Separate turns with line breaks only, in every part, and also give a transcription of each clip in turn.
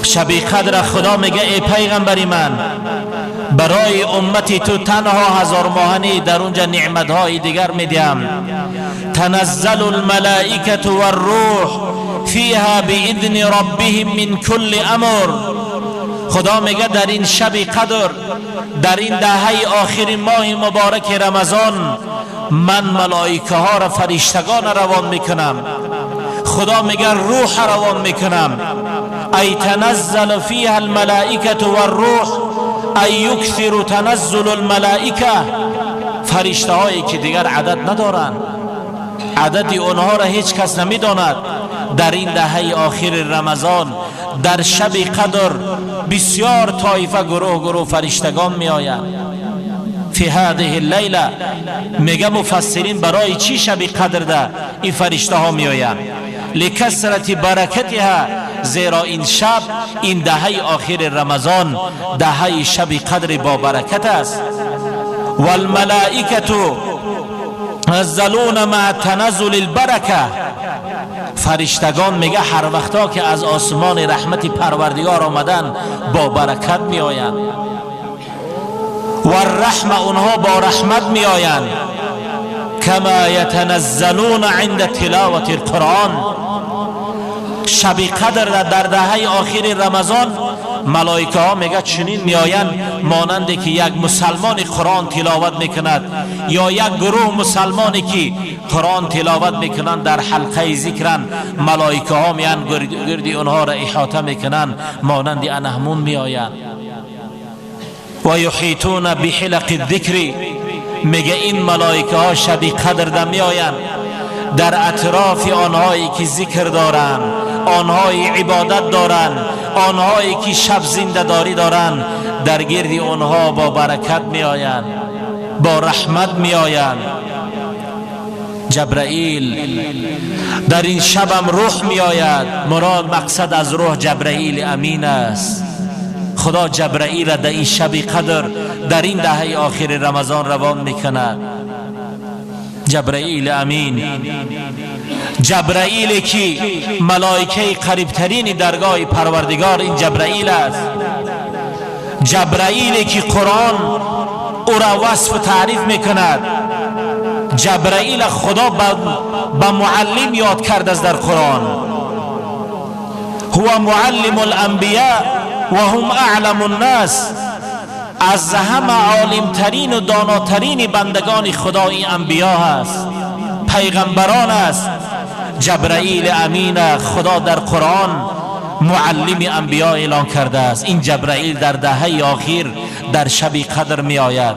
شب قدر خدا میگه ای پیغمبری من، برای امتی تو تنها 1000 ماهنی در اونجا نعمتهای دیگر میدیم. تنزل الملائکة والروح فیها باذن ربهم من کل امر. خدا میگه در این شب قدر، در این دهه آخر ماه مبارک رمضان، من ملائکه ها را، فرشتگان را روان میکنم. خدا میگه روح روان میکنم. ای تنزل فیها الملائکة والروح ای یکثر تنزل الملائکه. فرشته هایی که دیگر عدد ندارند، عدد اونها را هیچ کس نمیداند. در این دهه آخر رمضان در شب قدر بسیار طایفه، گروه گروه فرشتگان می آیند. فی هذه اللیله، میگه مفسرین برای چی شب قدر ده این فرشته ها می آیند؟ لکثرت برکتها، زیرا این شب، این دهه آخر رمضان، دهه شب قدر با برکت است. والملائکة نزلون مع تنزل البرکه. فرشتگان میگه هر وقتا که از آسمان رحمت پروردگار آمدن با برکت می آیند. والرحمه، اونها با رحمت می آیند. کما یتنزلون عند تلاوت القرآن. شب قدر در دهه آخر رمضان ملائکه ها میگه چنین میآیند مانند که یک مسلمان قرآن تلاوت میکند یا یک گروه مسلمانی که قرآن تلاوت میکنند در حلقه ذکرن، ملائکه ها میان گردی اونها را احاطه میکنند، مانند انهمون میآیند. و یحیطون بحلق الذکر. میگه این ملائکه ها شب قدر در میآیند، در اطراف آنهایی که ذکر دارند، آنهایی عبادت دارند، آنهایی که شب زنده داری دارند، در گرد آنها با برکت می آیند، با رحمت می آیند. جبرائیل در این شبم روح می آید. مراد مقصد از روح جبرائیل امین است. خدا جبرائیل در این شب قدر، در این دهه آخر رمضان روان می کند. جبرائیل امین، جبرائیل که ملائکه قریبترین درگاه پروردگار این جبرائیل است. جبرائیل که قرآن او را وصف و تعریف میکند. جبرائیل خدا به معلم یاد کرد از در قرآن. هو معلم الانبیاء و هم اعلم الناس. از همه عالمترین و داناترین بندگان خدا این انبیا هست، پیغمبران است. جبرائیل امین خدا در قرآن معلم انبیا اعلان کرده است. این جبرائیل در دهه آخر در شب قدر می آید.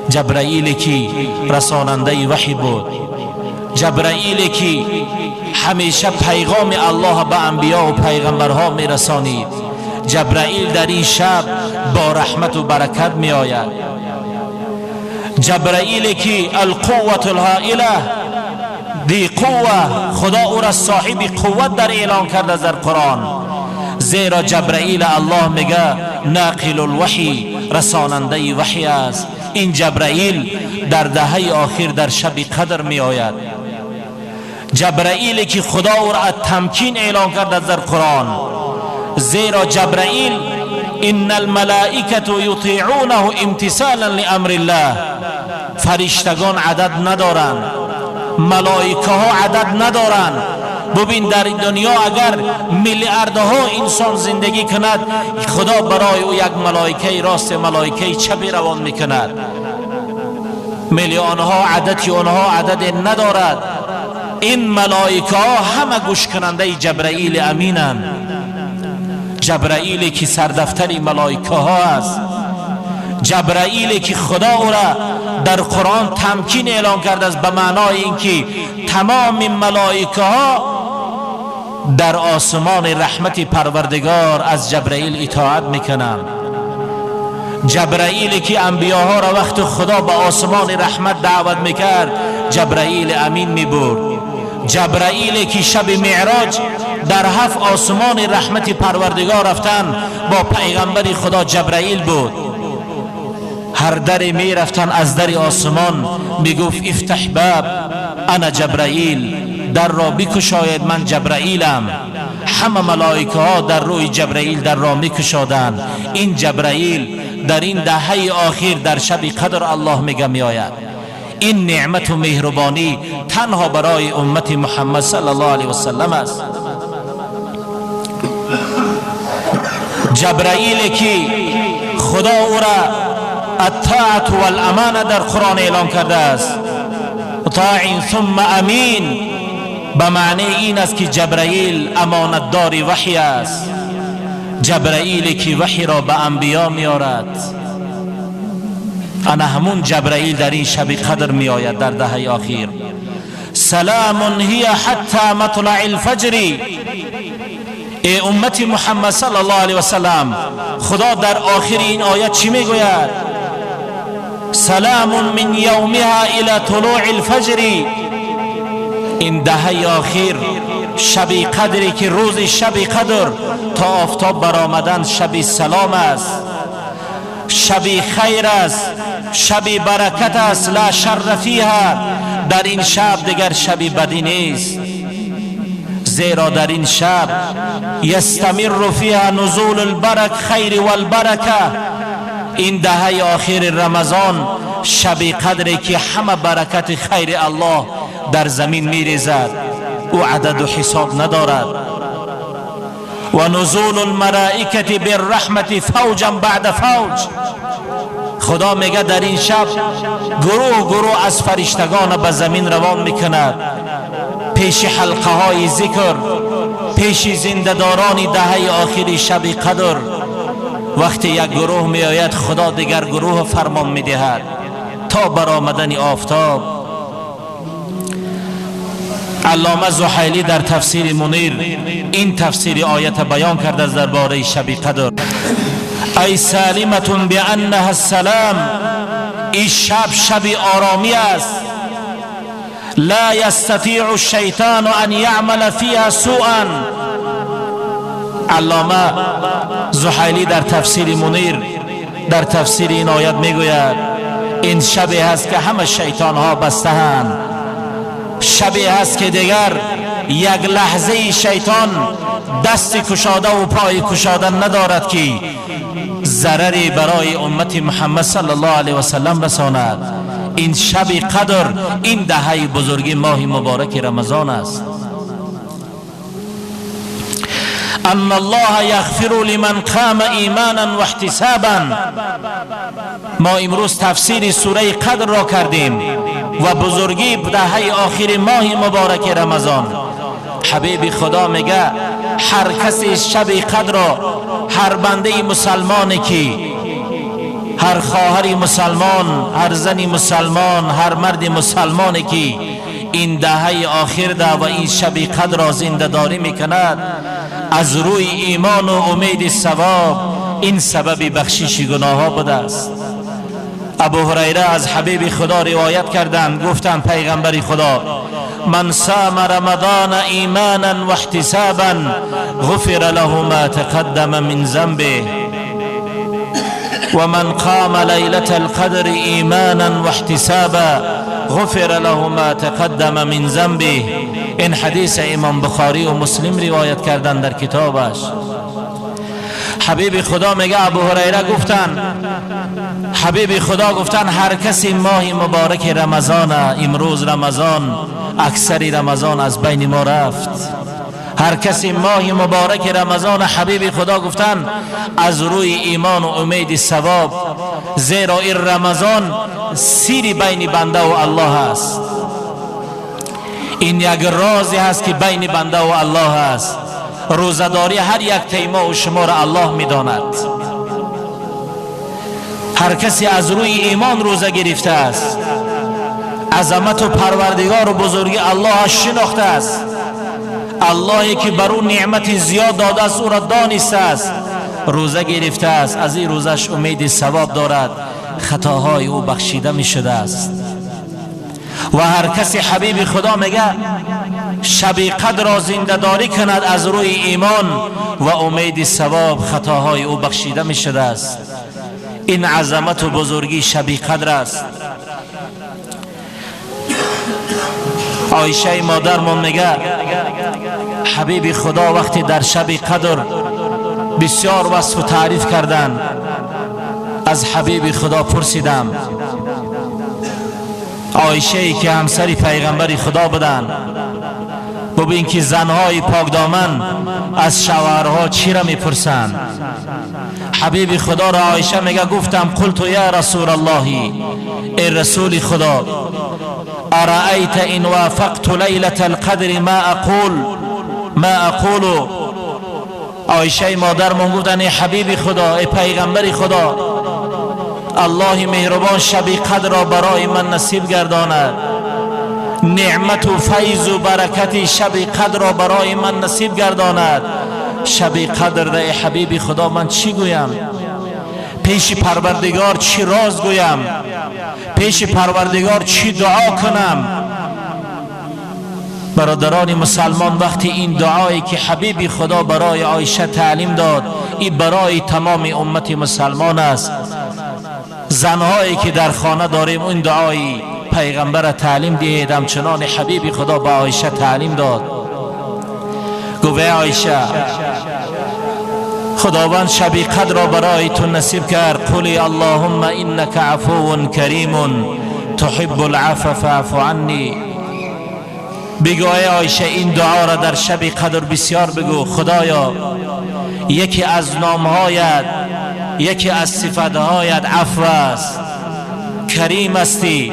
جبرائیل که رساننده وحی بود، جبرائیل که همیشه پیغام الله به انبیا و پیغمبرها می رسانید. جبرائیل در این شب با رحمت و برکت می آید. جبرائیل که القوة الهائله، دی قوه، خدا او را صاحب قوت در اعلان کرده در قرآن. زیرا جبرائیل الله میگه ناقل الوحی، رساننده وحی است. این جبرائیل در دهه آخر در شب قدر می آید. جبرائیل که خدا او را تمکین اعلان کرده در قرآن. زیرا جبرائیل ان الملائکة یطیعونه امتثالا لامر الله. فرشتگان عدد ندارند، ملائکه ها عدد ندارند. ببین در دنیا اگر میلیاردها انسان زندگی کند، خدا برای او یک ملائکه راست، ملائکه چپی روان میکند. میلیون ها عدد اونها عدد ندارد. این ملائکه ها همه گوش کننده جبرائیل امینند. جبرائیل که سردفتر ملائکه ها است، جبرائیل که خدا او را در قرآن تمکین اعلان کرده است، به معنای اینکه تمام ملائکه ها در آسمان رحمت پروردگار از جبرائیل اطاعت میکنند. جبرائیل که انبیاها را وقت خدا به آسمان رحمت دعوت میکرد، جبرائیل امین میبرد. جبرائیل که شب معراج در 7 آسمان رحمت پروردگار رفتن با پیغمبر خدا جبرائیل بود. هر در می رفتن از در آسمان میگفت افتح باب انا جبرائیل، در را بکشاید من جبرائیلم. همه ملائکه ها در روی جبرائیل در را میکشادند. این جبرائیل در این دهه آخر در شب قدر الله میگه میآید. این نعمت و مهربانی تنها برای امت محمد صلی الله علیه و سلم است. جبرائیل که خدا او را الطاعت والامانه در قرآن اعلام کرده است، طاع ثم امین، به معنی این است که جبرائیل امانتدار وحی است. جبرائیل که وحی را به انبیا میارد، انا همون جبرائیل در این شب قدر می آید در دهه آخر. سلام هی حتی مطلع الفجر. ای امت محمد صلی الله علیه و سلم، خدا در آخر این آیت چی میگوید؟ سلام من یومها الى طلوع الفجر. این دهه آخر شب قدری که روز شب قدر تا آفتاب برآمدن شب سلام است، شب خیر است، شب برکت است، لا شر فیها. در این شب دیگر شب بدی نیست، زیرا در این شب یستمر فیها نزول البرک خیر والبرکه. این دهه آخر رمضان شب قدری که همه برکت خیر الله در زمین میریزد، او عدد و حساب ندارد. و نزول الملائکة بالرحمة فوجا بعد فوج. خدا میگه در این شب گروه گروه از فرشتگان به زمین روان میکند، پیش حلقه های ذکر، پیش زنده‌داران دهه آخر شب قدر. وقتی یک گروه میآید خدا دیگر گروه فرمان میدهد تا برآمدن آفتاب. علامه زحیلی در تفسیر منیر این تفسیر آیت بیان کرده از درباره شب قدر. ای سالمة بانها السلام، این شب شب آرامی است. لا یستطیع الشیطان ان یعمل فیها سوءا. علامه زحیلی در تفسیر منیر در تفسیر این آیت میگوید این شبی هست که همه شیطان ها بسته‌اند، شبی هست که دیگر یک لحظه شیطان دست کشاده و پای کشاده ندارد که ضرری برای امت محمد صلی الله علیه و سلم رساند. این شب قدر، این دهه بزرگی ماه مبارک رمضان است. ان الله یغفر لمن قام ایمانا و احتسابا. ما امروز تفسیر سوره قدر را کردیم و بزرگی دهه آخر ماه مبارک رمضان. حبیب خدا میگه هر کسی شب قدر را، هر بنده مسلمانی که، هر خواهر مسلمان، هر زن مسلمان، هر مرد مسلمانی که این دهه آخر ده و این شب قدر را زنده داری میکند، از روی ایمان و امید ثواب، این سبب بخشش گناه ها بوده است. ابو هریره از حبیب خدا روایت کردند، گفتند پیغمبر خدا من صام رمضان ایمانا و احتسابا غفر له ما تقدم من ذنبه و من قام لیلة القدر ایمانا و احتسابا غفر له ما تقدم من ذنبه. این حدیث امام بخاری و مسلم روایت کردند در کتابش. حبیب خدا میگه ابو هریره گفتن، حبیب خدا گفتن هر کسی ماه مبارک رمضان، امروز رمضان، اکثری رمضان از بین ما رفت، هر کسی ماه مبارک رمضان، حبیب خدا گفتن از روی ایمان و امید ثواب، زیرا این رمضان سیر بین بنده و الله است. این یک رازی هست که بین بنده و الله است. روزه‌داری هر یک تیما و شما را الله میداند. هر کسی از روی ایمان روزه گرفته است، عظمت و پروردگار و بزرگی الله شناخته است، اللهی که بر او نعمت زیاد داده است او را دانسته است، روزه گرفته است، از این روزش امید ثواب دارد، خطاهای او بخشیده می شده است. و هر کسی حبیب خدا میگه شب قدر را زنده داری کند از روی ایمان و امید ثواب، خطاهای او بخشیده می شده است. این عظمت و بزرگی شب قدر است. عایشه مادرمان میگه حبیب خدا وقتی در شب قدر بسیار وصف و تعریف کردند، از حبیب خدا پرسیدم، عایشه که همسر پیغمبر خدا بودند، ببین که زنهای پاکدامن از شوهرها چی را میپرسند. حبیب خدا را عایشه میگه گفتم قلت یا رسول الله، ای رسول خدا، ارأیت ان وافقت لیلة القدر ما اقول ما اقول. عایشه مادرمون گفتن ای حبیب خدا، ای پیغمبر خدا، الله مهربان شب قدر را برای من نصیب گرداند، نعمت و فیض و برکت شب قدر را برای من نصیب گرداند. شب قدر را ای حبیب خدا من چی گویم؟ پیش پروردگار چی راز گویم؟ پیش پروردگار چی دعا کنم؟ برادران مسلمان، وقتی این دعایی که حبیب خدا برای عایشه تعلیم داد، این برای تمام امت مسلمان است. زنهایی که در خانه داریم این دعایی پیغمبر تعلیم دهید، همچنان حبیب خدا به عایشه تعلیم داد. گفت عایشه، خداوند شب قدر را برای تو نصیب کرد، قولی اللهم انک عفو کریم تحب العفو فاعف عنی. بگو ای عایشه این دعا را در شب قدر بسیار بگو. خدایا یکی از نامهایت، یکی از صفتهایت عفو است، کریم هستی،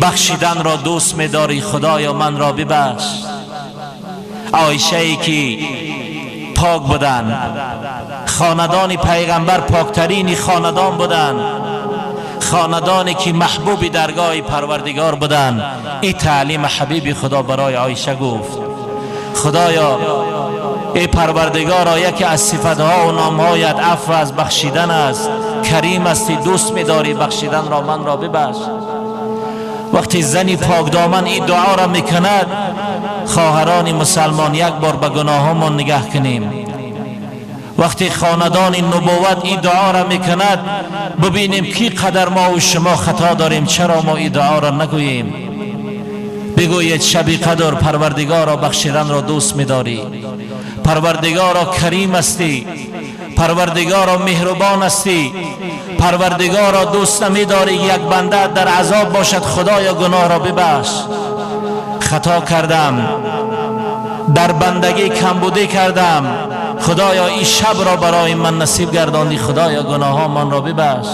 بخشیدن را دوست می‌داری، خدایا من را ببخش. عایشه ای که پاک بودن، خاندان پیغمبر پاکترین خاندان بودن، خاندانی که محبوب درگاه پروردگار بودن، این تعلیم حبیب خدا برای عایشه گفت. خدایا ای پروردگارا، یکی از صفتها و نامهایت عفو از بخشیدن است، کریم هستی، دوست می‌داری بخشیدن را، من را ببخش. وقتی زنی پاک دامن این دعا را میکند، خواهران مسلمان یک بار به گناهمان نگاه کنیم. وقتی خاندان نبوت این دعا را میکند، ببینیم کی قدر ما و شما خطا داریم، چرا ما این دعا را نگوییم؟ بگویید شب قدر پروردگارا بخشیدن را دوست می‌داری، پروردگارا کریم هستی، پروردگارا مهربان هستی، پروردگارا دوست نمی‌داری یک بنده در عذاب باشد، خدایا گناه را ببخش. خطا کردم، در بندگی کمبودی کردم، خدایا این شب را برای من نصیب گرداندی، خدایا گناه من را ببخش.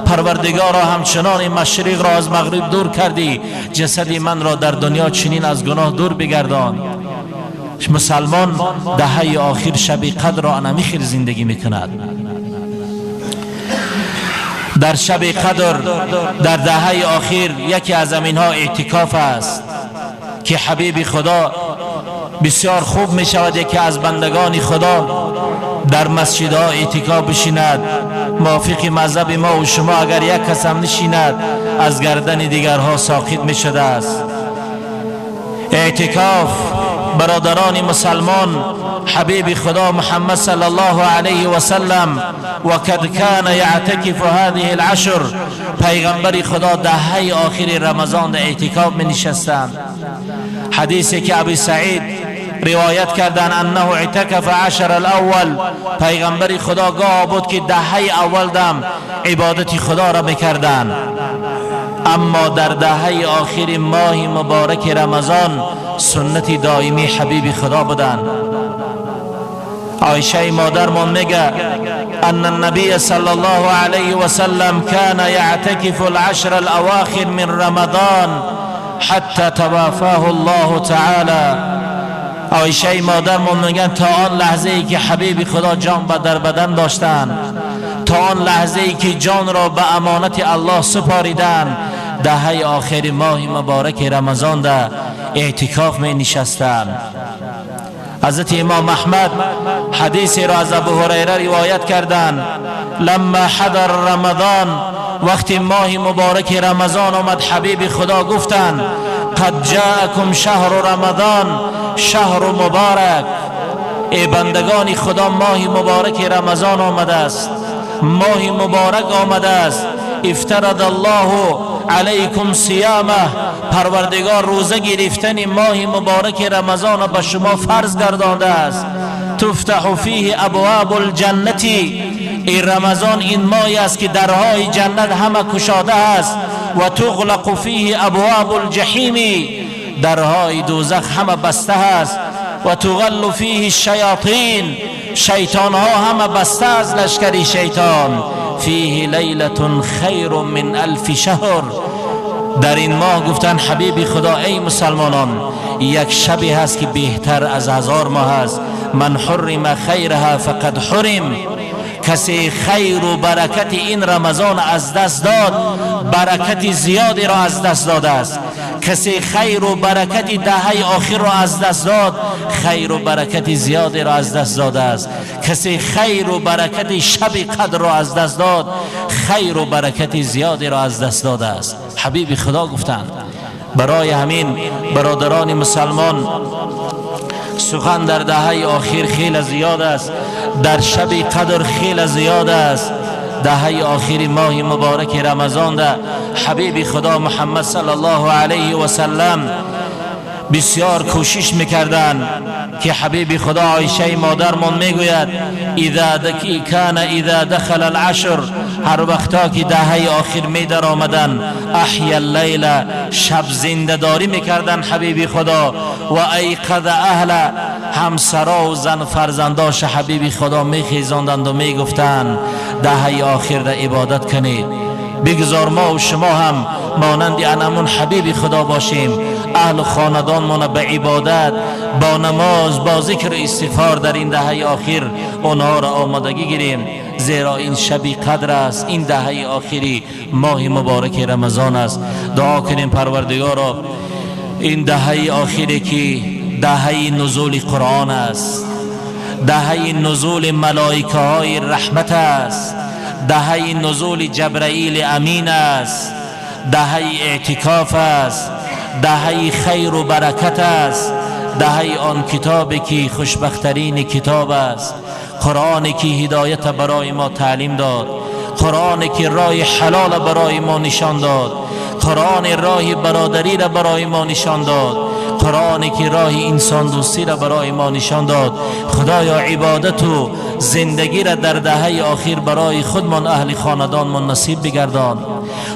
پروردگارا همچنان مشرق را از مغرب دور کردی، جسد من را در دنیا چنین از گناه دور بگردان. مسلمان دهه آخر شب قدر را انمی زندگی میکند. در شب قدر در دهه آخر یکی از اینها اعتکاف است که حبیب خدا بسیار خوب می شود یکی از بندگان خدا در مسجدها اعتکاف بشیند. موافق مذهب ما و شما اگر یک کس هم نشیند از گردن دیگرها ساقط می شده است. اعتکاف برادران مسلمان، حبیب خدا محمد صلی الله علیه و سلم و قد کان یعتکف هذه العشر، پیغمبر خدا دهه آخر رمضان در اعتکاف می نشستند. حدیثی که ابی سعید روایت کردن انه اعتکف عشر الاول، پیغمبر خدا گاه بود که دهه اول دم عبادت خدا را میکردند، اما در دهه آخر ماه مبارک رمضان سنت دائمی حبیب خدا بودند. عایشه مادرمان میگه ان النبی صلی الله علیه و سلم کان یعتکف العشر الاواخر من رمضان حتی توافاه الله تعالی. عایشه مادرمان میگن تا آن لحظه ای که حبیب خدا جان به در بدن داشتند، تا آن لحظه ای که جان را به امانت الله سپاریدند، دهه آخر ماه مبارک رمضان در اعتکاف می نشستند. حضرت امام احمد حدیثی را از ابو هریره روایت کردند، لما حضر رمضان، وقتی ماه مبارک رمضان آمد، حبیب خدا گفتند قد جاءکم شهر رمضان شهر مبارک. ای بندگان خدا، ماه مبارک رمضان آمده است، ماه مبارک آمده است. افترض الله علیکم صیامه، پروردگار روزه گرفتن ماه مبارک رمضان به شما فرض گردانده است. تفتح فیه ابواب الجنة، این رمضان این ماهی است که درهای جنت همه کشاده است. و تغلق فیه ابواب الجحیم، درهای دوزخ همه بسته است. و تغل فیه الشیاطین، شیطان ها همه بسته از لشکری شیطان. فیه لیلة خیر من الف شهر، در این ماه گفتن حبیب خدا ای مسلمانان یک شبی هست که بهتر از 1000 ماه است. من حرم خیرها فقد حرم، کسی خیر و برکت این رمضان از دست داد برکت زیادی را از دست داده است. کسی خیر و برکت دهه آخر را از دست داد خیر و برکت زیادی را از دست داده است. کسی خیر و برکت شب قدر را از دست داد خیر و برکت زیادی را از دست داده است. حبیب خدا گفتند. برای همین برادران مسلمان سخن در دهه آخر خیلی زیاد است، در شب قدر خیلی زیاد است. دهه آخر ماه مبارک رمضان ده حبیب خدا محمد صلی الله علیه و سلم بسیار کوشش میکردند که حبیب خدا عایشه مادرمان میگوید اذا کان اذا دخل العشر، هر وقتا که دهه آخر می در آمدن احیا اللیل، شب زنده داری میکردن حبیب خدا. و ایقظ اهل، همسرا و زن فرزنداش حبیب خدا میخیزاندند و میگفتند دهه آخر را عبادت کنید. بگذار ما و شما هم مانند انمون حبیب خدا باشیم، اهل خاندانمان به عبادت، با نماز، با ذکر استغفار در این دهه آخر اونها را آمادگی گیریم، زیرا این شبی قدر است، این دهه آخری ماه مبارک رمضان است. دعا کنیم پروردگارا این دهه آخری که دهه نزول قرآن است، دهه نزول ملائکه های رحمت است، دهه نزول جبرائیل امین است، دهه اعتکاف است، دهه خیر و برکت است، دهه آن کتابی که خوشبخترین کتاب است، قرآنی که هدایت برای ما تعلیم داد، قرآنی که راه حلال برای ما نشان داد، قرآن راه برادری را برای ما نشان داد، قرآنی که راه انسان دوستی را برای ما نشان داد. خدایا عبادت و زندگی را در دهه آخر برای خودمان اهل خاندانمان نصیب بگردان.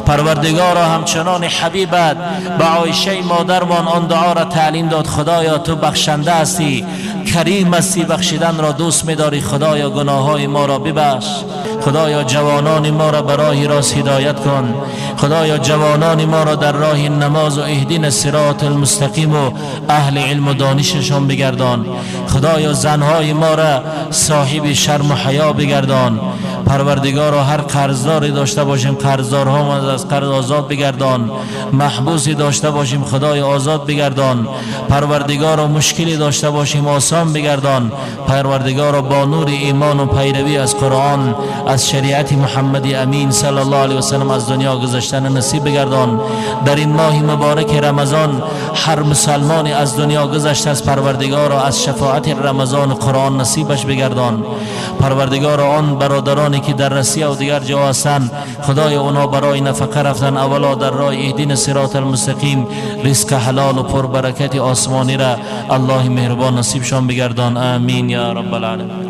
پروردگارا همچنان حبیبت به عایشه مادرمان آن دعا را تعلیم داد، خدایا تو بخشنده هستی، کریم هستی، بخشیدن را دوست می‌داری، خدایا گناههای ما را ببخش، خدایا جوانان ما را به راه راست هدایت کن، خدایا جوانان ما را در راه نماز و اهدین الصراط المستقیم و اهل علم و دانششان بگردان، خدایا زنهای ما را صاحب شرم و حیا بگردان. پروردگارا هر قرضداری داشته باشیم قرضدارها از قرض آزاد بگردان، محبوسی داشته باشیم خدای آزاد بگردان، پروردگارا مشکلی داشته باشیم آسان بگردان، پروردگارا با نور ایمان و پیروی از قرآن از شریعت محمد امین صلی الله علیه و سلم از دنیا گذشتن نصیب بگردان. در این ماه مبارک رمضان هر مسلمانی از دنیا گذشته از پروردگارا از شفاعت رمضان و قرآن نصیبش بگردان. پروردگارا آن برادرانی که در روسیه و دیگر جا هستند خدای اونا برای نفقه رفتن، اولا در راه اهدین صراط المستقیم رزق حلال و پربرکت آسمانی را الله مهربان نصیبشان بگردان. آمین یا رب العالمین.